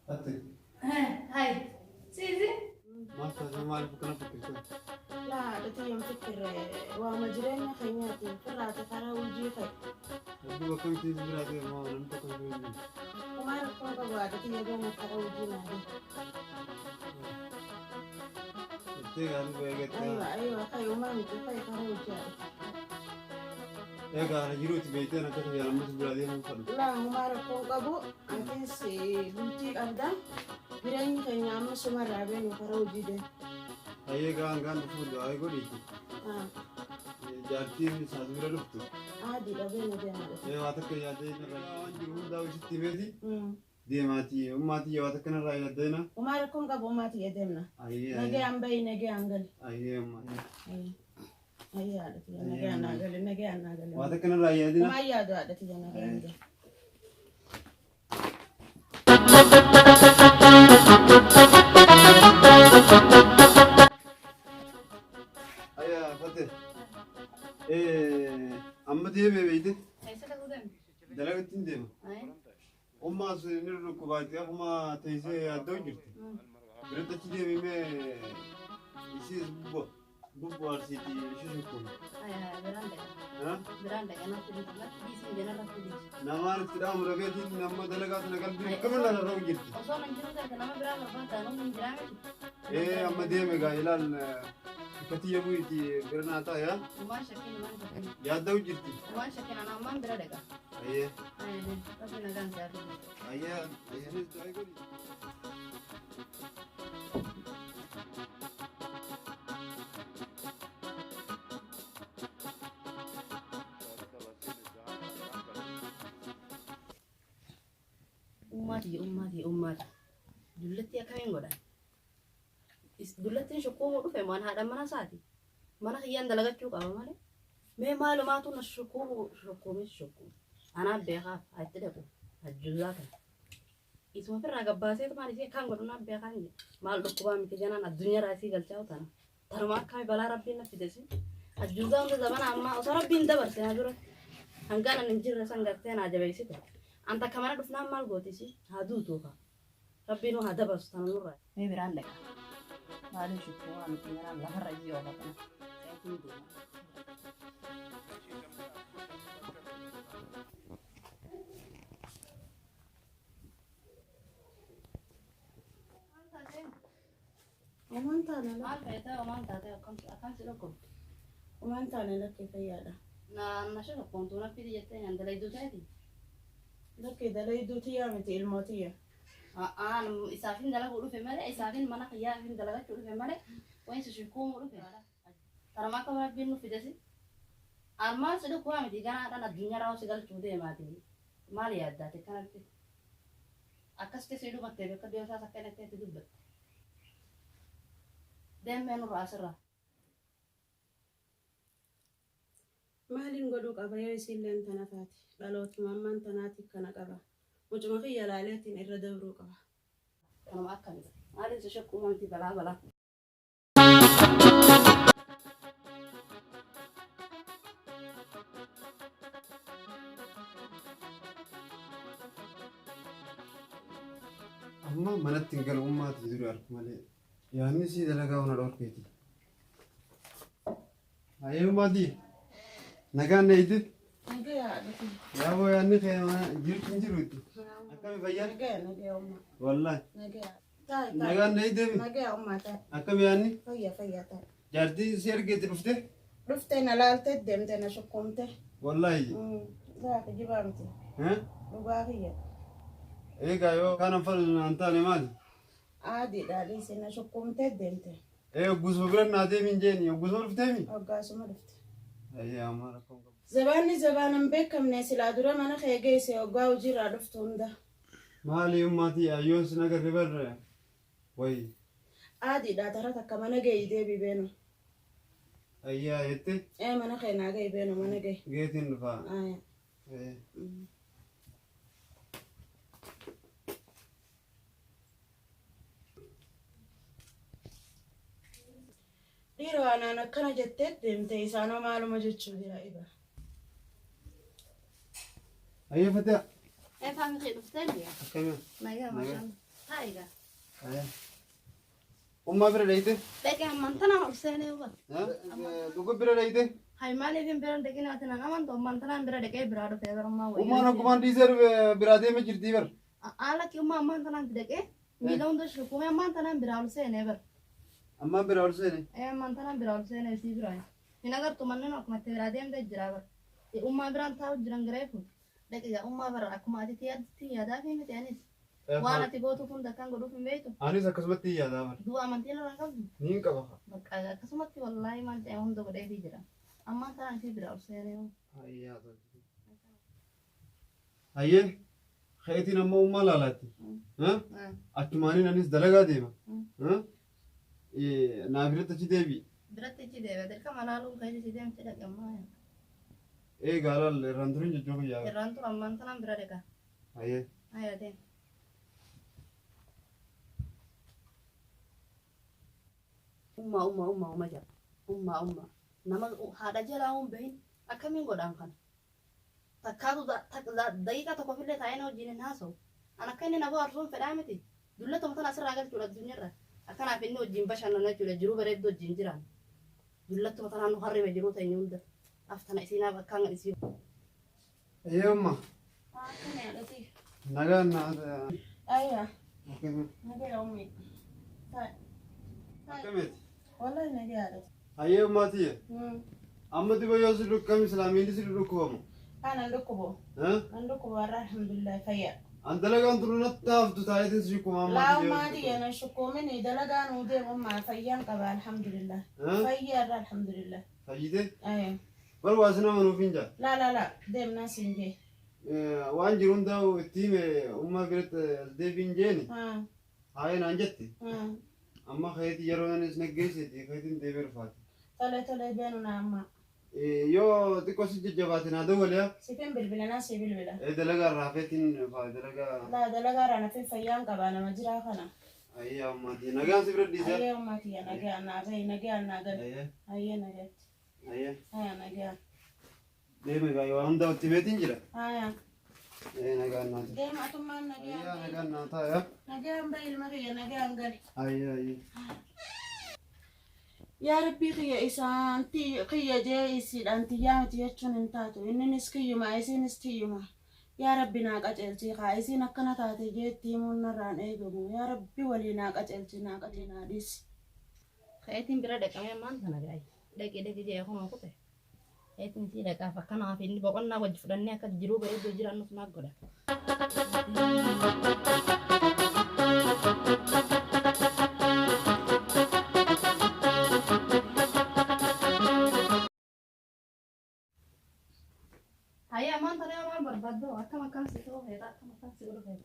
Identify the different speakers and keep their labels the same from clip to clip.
Speaker 1: Ati
Speaker 2: Hai. Siisi.
Speaker 1: maal taatee maaliif akkana fakkirta?
Speaker 3: Laa haadha tiyya hin fikkirre waama jireenya keenyaati firraati karaa hojii ka'e.
Speaker 1: Hedduu akkamitti si biraa ta'e moo namni tokko hin jiru.
Speaker 3: Homaa rakkoon qabu haadha tiyya gama karaa hojii naa deema.
Speaker 1: Jettee gaarii ba'ee
Speaker 3: Aywa
Speaker 1: gattee.
Speaker 3: aywa ka'e homaa miti ka'e karaa hojii haadha.
Speaker 1: Egaa ana jiruuti beektee akka ta'e amma si biraa deemuu fadhu.
Speaker 3: Laa homaa rakkoon qabu atis bultii qabda jireenyi keenya amma sumarraa beenu karaa hojii deema.
Speaker 1: Hayyee gaan gaan dhufuu du'aa godhiiti. Jaartiin isaas bira dhuftu.
Speaker 3: Aadiidha beenu deema.
Speaker 1: Ee waa takka yaaddee irraa waan jiru hundaa isitti himeeti deemaati. Ummaatii waa takka narraa yaaddeena.
Speaker 3: Homaa rakkoon qabu homaa tiyya deemna.
Speaker 1: Hayyee
Speaker 3: Nagayaan bahi nagayaan gali.
Speaker 1: hayyee ummaatii.
Speaker 3: Hayyee haadha tiyya nagayaan naa gali nagayaan naa gali.
Speaker 1: Waa takka narraa yaadina.
Speaker 3: Homaa yaadu haadha tiyya nagayaan gali.
Speaker 1: Ayyaa fatte. Amma deemee beeyte
Speaker 2: Eessa dhaquu deemte?
Speaker 1: dalagatti hin deema. Ummaa sun inni dhukkubaatti akkuma teessee yaaddoo jirti. Biratti achi deemee isiis bubbo bubbo arsiiti ishee shukkuun.
Speaker 2: Biraan dhaqa. Biraan dhaqa natti dhiisi. Natti dhiisi hin jenna natti dhiisi.
Speaker 1: Namaan itti dhaamu dhabeetiin nama dalagaa sana qalbii akkamiin irra jirti.
Speaker 2: Osoo man jiru ta'e nama biraa barbaadda namni hin jiraa miti.
Speaker 1: Ee amma deeme gaa ilaal ikkatti yemmuu itti bira naa ta'a yaa
Speaker 2: Umaan shakkiin umaan shakkiin.
Speaker 1: yaaddoo jirti.
Speaker 2: Umaan shakkiin ana ammaan bira dhaqa.
Speaker 1: Ayyee
Speaker 2: Rabbi nagaan si haa fidu.
Speaker 1: ayyee isinis du'aa godhi.
Speaker 2: Ummati ummati ummati. Dullatti akkamiin godhan? Dullattiin shukkuumuu dhufe waan haadha mana isaati. Mana kiyyaan dalagachuu qaba malee. Mee maalumaatu na shukkuumuu shukkuumee shukkuumu. Anaan beekaaf haa itti dhaqu ajjuuzaa kana. Isuma ofirraa gabbaaseetu maal isii akkaan godhu naan beekaan jedhe. Maal dhukkubaa miti janaan addunyaarraa isii galchaa tana. Tanuma akkami balaa rabbiin na fide si. Ajjuuzaa hunda zamana ammaa osoo rabbiin dabarse na dura. Hangaan ani hin jirre san gartee naa jabeessite. An takka mana dhufnaan maal gooti isii? Haa duutuu kaa. Rabbiin haa dabarsu tana nurraa. Mee biraan dhaqa. Maaliin shukkuu waan nuti manaan lafarra isii oofa kana. Seetiin deema.
Speaker 3: Homaan taane
Speaker 2: Maal fayyada homaan taate akkam akkam si dhukkubdi?
Speaker 3: Homaan taane lakkee fayyaadha.
Speaker 2: Na na shi dhukkubtu na fidi jettee naan dalayduu taati.
Speaker 3: Lakkee dalayduu tiyyaa miti ilmoo tiyya.
Speaker 2: Aan isaafin dalaguu dhufe malee isaafin mana kiyyaafin dalagachuu dhufe malee wayin si shukkuumuu dhufe. Tanuma akka rabbiin nu fidesi. Armaan si dhukkubaa miti ganaadhaan addunyaarraa si galchuu deemaati. Maal yaaddaate kanatti? Akkasitti si dhumattee bakka deemsaas akka inni itti dubbatte. Deemee nurraa asirraa.
Speaker 3: Maaliin godhuu qaba yoo isiilleen tana taate dhalootuma ammaan tanaati kana qaba. Mucuma kiyya laaleetiin irra dabruu qaba.
Speaker 2: Kanuma akkamidha? Maaliin si shukkuuma miti balaa balaa.
Speaker 1: Amma manatti hin galu ummaatii duri arku malee. Yaanni sii dalagaa hona dhorkeeti. Hayyee ummaatii nagaan na eegde.
Speaker 3: Nagaya haadha tiyya.
Speaker 1: Yaaboo yaanni kee jirtu hin jiru itti. Akkami fayyaan?
Speaker 3: Nagaya nagaya ummaa.
Speaker 1: Wallaahi.
Speaker 3: Nagaya. Taa'e taa'e.
Speaker 1: Nagaan na eegdeemi.
Speaker 3: Nagaya ummaa taa'e.
Speaker 1: Akkami yaanni?
Speaker 3: Fayya fayya taa'e.
Speaker 1: Jaartiin si ergeetti dhufte?
Speaker 3: Dhuftee na laaltee deemte na shukkuumte.
Speaker 1: Wallaahi.
Speaker 3: Laa kijibaa miti. Dhugaa kiyya.
Speaker 1: Eegaa yoo kanan fadhu naan taane maali?
Speaker 3: Aadiidha dhiise na shukkuumtee deemte.
Speaker 1: Ee oggusuma bira naa deemin jeeni oggusuma dhufteemi?
Speaker 3: Hoggaasuma dhufte.
Speaker 1: Ayyee amma rakkoon qabu.
Speaker 3: Zabaanni zabaan hin beekamne silaa dura mana kee geesse hoggaa hojiirraa dhuftu hunda.
Speaker 1: Maali ummaatii ayyoon sin agarre barre wayi.
Speaker 3: Aadiidha tara takka mana geeyi deebii beenu.
Speaker 1: Ayyaa jette
Speaker 3: Ee mana kee naa geeyi beenu mana geeyi.
Speaker 1: geetiin dhufaa.
Speaker 3: Aya.
Speaker 1: Ee.
Speaker 3: Dhiiroo anaan akkana jettee deemte isaanoo maaluma jechuu jira iba.
Speaker 1: Ayyee fataa.
Speaker 2: Ee faami kee dhufteen?
Speaker 1: Akkami?
Speaker 2: Nagaa maashaan. Taa'i gaa.
Speaker 1: Ummaa bira dhayite?
Speaker 2: Dhaqee ammaan tanaan ol seenee huba.
Speaker 1: Dhuga bira dhayite?
Speaker 2: Hay maaliif hin bira dhaqin ati nan amantu ammaan tanaan bira dhaqee biraa dhufee barummaa wayii.
Speaker 1: Ummaan akkumaan dhiisee biraa deemee jirtii bar.
Speaker 2: Alakki ummaa ammaan tanaan dhaqee miila hunda shukume ammaan tanaan biraa ol seenee bar.
Speaker 1: Ammaan biraa ol seene.
Speaker 2: Ee ammaan tanaan biraa ol seenee sii biraa. Hin agartu manneen akkuma itti biraa deemtee jira bar. Ummaa biraan taa'u jiran gareefu. Dhaqee ummaa bara akkuma ati yaaddi yaadaa fi miti anis. Waan ati gootu hunda akkan godhuuf hin beektu.
Speaker 1: Anis akkasumatti yaadaa bar.
Speaker 2: Du'a amantiin irraa qabdu.
Speaker 1: Niin qaba.
Speaker 2: Bakka akkasumatti wallaahi maal ta'e hunda godheefii jira. Ammaan tanaan isii biraa ol seenee.
Speaker 1: Hayyee keetiin ammoo ummaa laalaatti. Achumaaniin anis dalagaa deema. Naa biratti achi deebi'i.
Speaker 2: Biratti achi deebi'a. Dirqama laaluun kan ishee deemte dhaqe ammaa.
Speaker 1: Eegaa laal irraan turin jechuu kiyyaa.
Speaker 2: Irraan tura ammaan tanaan bira dhaqa.
Speaker 1: Hayyee.
Speaker 2: Ayyaa deema. Ummaa ummaa ummaa ummaa jira. Ummaa ummaa. Nama haadha jalaa hin bahin akkamiin godhaan kana? Takkaatu daqiiqaa tokkofillee taa'ee na wajjin hin haasa'u. An akka inni na bohaarsuun fedhaa miti. Dullatuma tana asirraa galchuudha addunyaarra. Akkanaaf inni wajjin bashannana jechuudha jiruu bareedduu wajjin jiraan. Dullattuma tanaan nu harrime jiruu ta'e hunda. Aftana isiinaaf akkaan isii.
Speaker 1: Hayyee ummaa.
Speaker 3: Akkana yaadhati.
Speaker 1: Nagaan naa.
Speaker 3: Ayya. Nagaya ummi. Ta'i.
Speaker 1: Akkamiiti?
Speaker 3: Wallahi nagaya yaadhati.
Speaker 1: Hayyee ummaa tiyya. Amma diba yoo si dhukkami silaa miilli si dhukkubamu.
Speaker 3: Ana dhukkubo. An dhukkubo warra alhamdulillah fayya.
Speaker 1: An dalagaan turu natti haftu taayitiin si shukkuma amma.
Speaker 3: Laa ummaa tiyya na shukkuumini dalagaa nuu deemu ummaa fayyaan qaba alhamdulillah. Fayyaa irra alhamdulillah.
Speaker 1: Fayyite?
Speaker 3: Ayya.
Speaker 1: Bar waa sin amanuuf hin jaa.
Speaker 3: Laa laa laa deemnaa siin jee.
Speaker 1: Waan jiru hundaa itti hime ummaa biratti as deebiin jeeni. Haayee naan jette. Amma keetii yeroo anis naggeessiti keetiin deebi'ee rufaati.
Speaker 3: Tole tole beenu naa amma.
Speaker 1: Yoo xiqqoo si jajjabaate naa dawwaliyaa.
Speaker 3: Sifin bilbila naa si bilbila.
Speaker 1: Dalagaa irraa hafeetiin dalagaa.
Speaker 3: Laa dalagaa irraa nafin fayyaan qaba nama jiraa kana.
Speaker 1: Ayyaa ummaatii nagaan si bira dhiisee.
Speaker 3: Ayyee ummaatii nagaan naa bahi nagaan naa gali. Ayyee nagaatti.
Speaker 1: Ayyee.
Speaker 3: Ayyaa nagaan.
Speaker 1: Deeme gaa waan hundaa itti meetiin jira.
Speaker 3: Ayyaa.
Speaker 1: Nagaan naa ta'a.
Speaker 3: Deema atummaan nagaan.
Speaker 1: Ayyaa nagaan naa ta'a.
Speaker 3: Nagaan bahi ilma kiyya nagaan gali.
Speaker 1: Ayyee ayyee.
Speaker 3: Yaa Rabbii kiyya isaan kiyya jee isiidhaan tiyyaa miti jechuun hin taatu. Inninis kiyyuma isiinis tiyyuma. Yaa Rabbi naa qaceelchi kaa isiin akkana taate jeetti himuun narraan eegamu. Yaa Rabbi walii naa qaceelchi naa qaceelchi naa dhiisi.
Speaker 2: Keetiin bira dhaqamee ammaan tana gaa'e. Dhaqee dhaqee jee kunoo kute. Keetiin sii dhaqaaf akkanaaf inni boqonnaa wajji fudhannee akka jiruu bareedduu jiraannus naaf godha. Hayya ammaan tana yoo maal barbaaddu akkam akkam si ta'uu feeta akkam akkam si godhu feeta.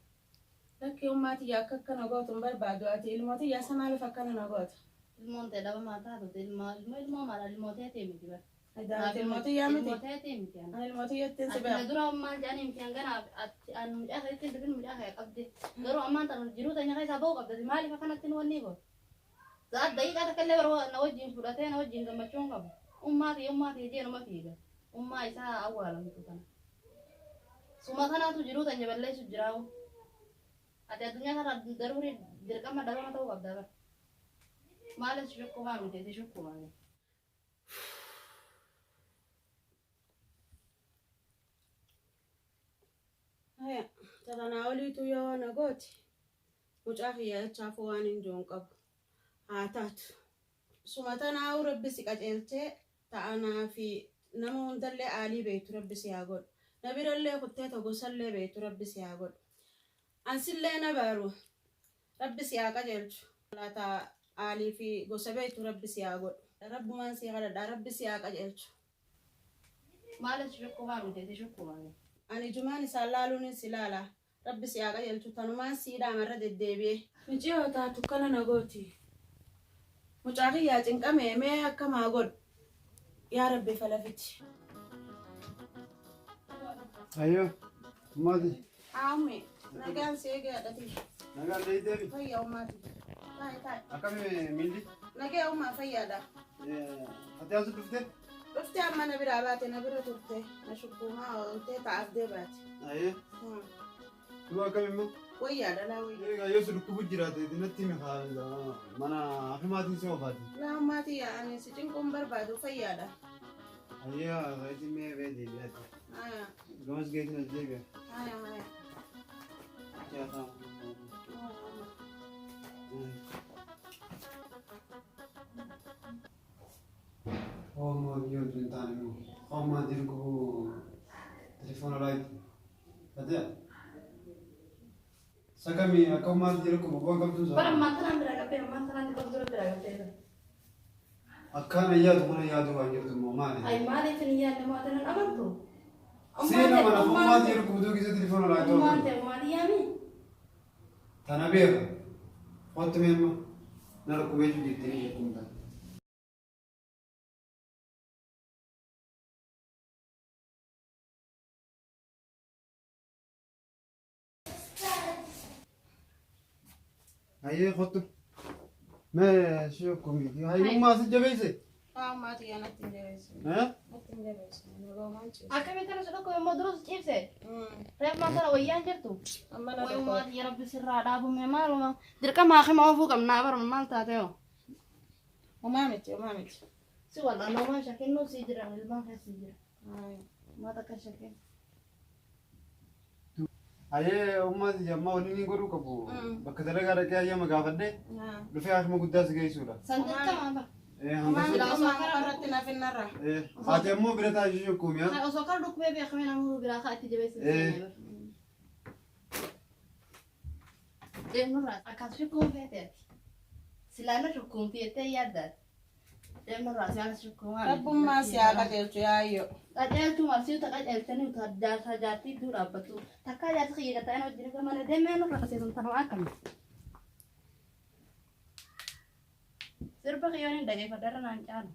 Speaker 3: Lakki ummaa tiyya akka akkana gootu hin barbaadu ati ilmoo tiyya isa maaliif akkana na goota?
Speaker 2: Ilmoon ta'e dhabamaa taatu ilmoo ilmoo ilmoo maala ilmoo ta'e miti bara.
Speaker 3: Ati ilmoo tiyyaa miti.
Speaker 2: Ilmoo ta'e miti ana.
Speaker 3: Ani ilmoo tiyyattiin si
Speaker 2: Ati
Speaker 3: beeku.
Speaker 2: na dura maal jedhanii miti hangana ati an mucaa keetti hin dhufin mucaa kee qabde. Garuu ammaan tana jiruu teenya keessaa ba'uu qabda maaliif akkanatti nu wanni gootu? Sa'aat daqiiqaa takka illee yeroo na wajjin fudhatee na wajjin gammachuu hin qabu. Ummaa ta'e ummaa ta'e jee numa fiiga. Ummaa isaa awwaalamtu kana. Suma kanaatu jiruu teenya balleessu jiraawu. Ati addunyaa kana daruurii dirqama dhabama ta'uu qabda bara. Maaliif shukkumaa miti ati shukkumaa miti.
Speaker 3: Haya, tatanaa oliitu yoo na gooti mucaa kiyya jechaafuu waan hin jiru hin qabu. Haa taatu. Suma tanaa'uu rabbi si qaceelchee ta'anaa fi nama hundallee aalii beektu rabbi si haa godhu. Na birallee kuttee gosallee beektu rabbi si haa godhu. Ansillee na baaru rabbi si haa qajeelchu. Laata aalii fi gosa beektu rabbi si haa godhu. Rabbumaan si kadhadhaa rabbi si haa qajeelchu.
Speaker 2: Maaliif shukkumaa miti ati shukkumaa miti.
Speaker 3: Ani ijumaan isaan laaluunis si laala. Rabbi si haa qajeelchu tanumaan siidhaan irra deddeebi'e. Miciyoo taatu kana na gooti. Mucaa kiyyaa cinqame mee akkamaa godhu. Yaa Rabbi falafiti.
Speaker 1: Hayyee ummaatii.
Speaker 3: Haa ummi nagaan si eegee haadhati.
Speaker 1: Nagaan deebi.
Speaker 3: Fayyaa ummaati. Taa'e taa'e.
Speaker 1: Akkami miilli?
Speaker 3: Nagaa ummaa fayyaadha.
Speaker 1: Ati as dhufte?
Speaker 3: Dhuftee amma na biraa baate na bira turte na shukkuumaa ooltee ta'aaf deebaate.
Speaker 1: Hayyee. Du'a akkami immoo?
Speaker 3: Wayyaa dhalaa wayyaa.
Speaker 1: Egaa yoo si dhukkubu jiraate natti himi mana hafimaatiin si ofaati.
Speaker 3: Laa maatii yaa'anii si cinquun barbaadu fayyaadha.
Speaker 1: Ayyaa isin mee bee deebi'aati.
Speaker 3: Haya
Speaker 1: Gamas geessin as deebi'a.
Speaker 3: haya haya.
Speaker 1: Jaataa. Homaa biyyoon tun hin taane immoo. Homaa dirquu telefoona laayiti. Fatea. Sakami akka ummaatti jiru kun bu'aa qabdu
Speaker 2: Bara ammaan tanaan biraa qabdee ammaan tanaan xiqqoo dura biraa qabdee.
Speaker 1: Akkaan ayyaatu kun ayyaatu waan jirtu immoo maali?
Speaker 2: Ay maaliif hin yaadne moo ati nan amantu?
Speaker 1: Seena mana ummaatti jiru kun keessa telefoona laayiti.
Speaker 2: Ummaan ta'e ummaan yaami.
Speaker 1: Tana beeka. Wanti meemma na dhukkubee jiru jettanii jechuun taate. Hayyee kottu. Mee si dhukkubiti. Hayyuu maas jabeesse?
Speaker 3: Laa maatii yaa natti hin jabeessu.
Speaker 1: Eh?
Speaker 3: Natti hin jabeessu. Nagoomaan ciisa.
Speaker 2: Akkamitti kana si dhukkube immoo durus ciibse. Reef maan tana wayyaan jirtu.
Speaker 3: Amma na
Speaker 2: Way
Speaker 3: dhukkube.
Speaker 2: ummaati ya rabbi sirraa dhaabume maaluma. Dirqama haakima oofuu qabnaa baruma maal taate hoo.
Speaker 3: Homaa miti homaa miti.
Speaker 2: Si wal'aanoo shakinnuu sii jira ilmaan keessa sii jira.
Speaker 3: Haya.
Speaker 2: Maata akka shakin.
Speaker 1: Hayyee ummaati jammaa wanni inni godhuu qabu bakka dalagaa dhaqee hayyama gaafadhee dhufee haakima guddaa si geessuudha.
Speaker 2: San dirqama ba.
Speaker 1: Eh
Speaker 3: Homaa
Speaker 1: hanga
Speaker 3: miti homaa irratti naaf hin narra.
Speaker 1: eh ati ammoo bira taasisuu shukkuumi haa.
Speaker 2: Osoo kara dhukkubee beekamee nama biraa kaa itti jabeessa. Deemnurraa akkas shukkuun feeteeti. Silaana shukkuun feetee yaaddaati. Deemnurraa silaana shukkuun waan.
Speaker 3: Rabbummaa si haa qajeelchu yaayyoo.
Speaker 2: Qajeeltuu marsiisuta qajeelchanii jaarsaa jaartii iddoo dhaabbattu. Takkaa jaarsi kiyya gatta'een wajjin gamana deemee nurra kaseetan tanuu akkami. Sirba kiyyoon hin dhageeffadharra naan caalu.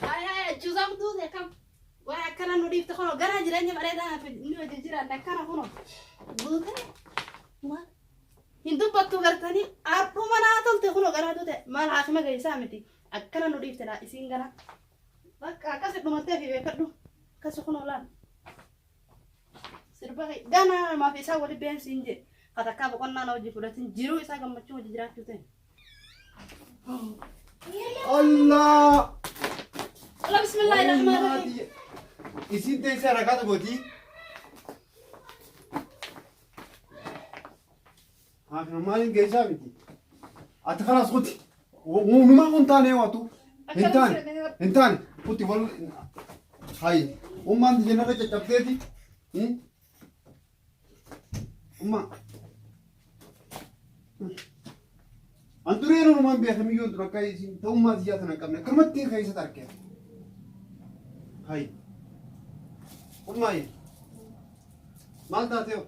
Speaker 2: Ay ay achuusaa duute akkam. Waa akkana nu dhiifte kunoo gara jireenya bareedaa nu wajjin jiraanne akkana kunoo. Duute maal hin dubbattu gartanii ardhuma naa tolte kunoo gara duute maal haakima geessaa miti akkana nu dhiifte laa isiin gara. Bakka akkasi dhumattee fi beekadhu akkasi kunoo laal. Sirba gana namaaf isaa wali beensiin jee katakkaa boqonnaa na hojii fudhatin jiruu isaa gammachuu hojii jiraachuu ta'e.
Speaker 1: Allah!
Speaker 2: Allah bismillahirrahmanirrahim.
Speaker 1: Isin teessee harakaata gootii. Haakima maaliin geessaa miti? Ati kalaas kuti. Uumamaa kun taane waatu. Hin taane. Hin taane. Kuti wal. Hayi. Ummaan tiyya narra caccabteeti. Ummaa. An duree yeroo beekamiyyoon ture akka isin ta'ummaa tiyyaa tana hin qabne akkanumatti keessatti argee. Hayi. Ummaayi. Maal taatee?